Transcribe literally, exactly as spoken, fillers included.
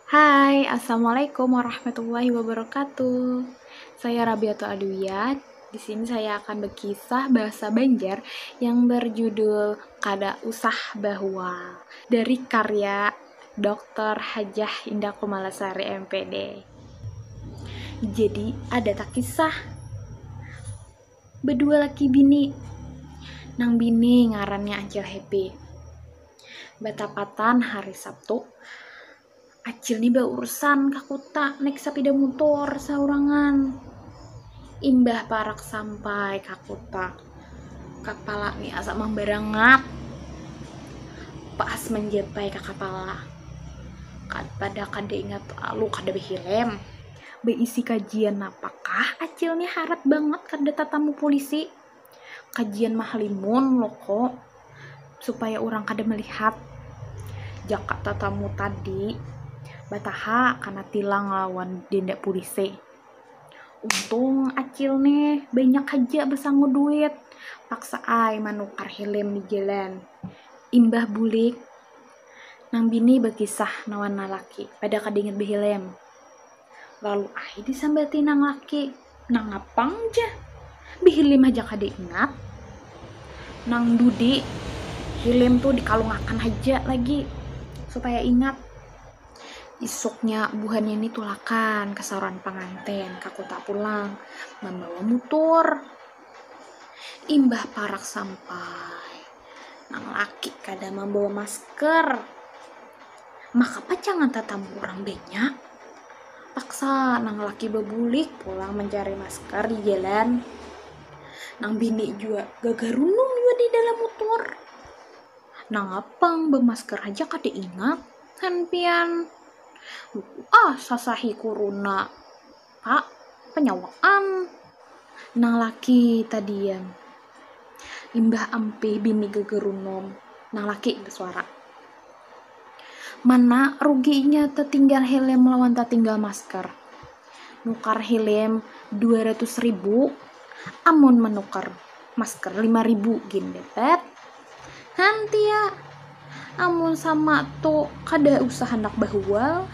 Hai, Assalamualaikum warahmatullahi wabarakatuh. Saya Rabiatul Adwiyah. Di sini saya akan berkisah bahasa Banjar yang berjudul Kada Usah Bahual dari karya doktor Hajah Indah Kumalasari M P D. Jadi ada tak kisah bedua laki bini. Nang bini ngarannya Acil Happy. Batapatan hari Sabtu, Acil ni baurusan ka kuta naik sapida mutur saurangan. Imbah parak sampai ka kuta, kapala ni asa mambarangat. Pas manjapai ka kapala, pada kada ingat lalu kada behilem. Beisi kajian napakah Acil ni harat bangat kada tatamu polisi. Kajian mahalimun loko supaya urang kada melihat. Jaka tatamu tadi bataha kana tilang lawan denda polisi. Untung Acil nih banyak haja basangu duit, paksa ai manukar helm di jalan. Imbah bulik, nang bini bakisah lawan nalaki pada kada ingat behelm. Lalu ai disambati nang laki, nangapang ja, behelm haja kada ingat. Nang dudi, helm tu dikalungakan haja lagi supaya ingat. Isuknya buhannya ni tulakan kasaruan panganten ka kuta pulang mambawa mutur. Imbah parak sampai, nang laki kada mambawa masker. Maka pacangan tatamu urang banyak. Paksa nang laki babulik pulang mancari masker di jalan. Nang bini jua gagarunum jua di dalam mutur. Nangapang bamasker haja kada ingat, han pian. Ah, sasahi kuruna, Pak, panyawaan. Nang laki tadian. Imbah ampih bini gagarunum, nang laki basuara. Mana ruginya tatinggal helm lawan tatinggal masker? Nukar helm dua ratus ribu, amun manukar masker lima ribu gin dapat. Han tia, amun sama tu kada usah handak bahual.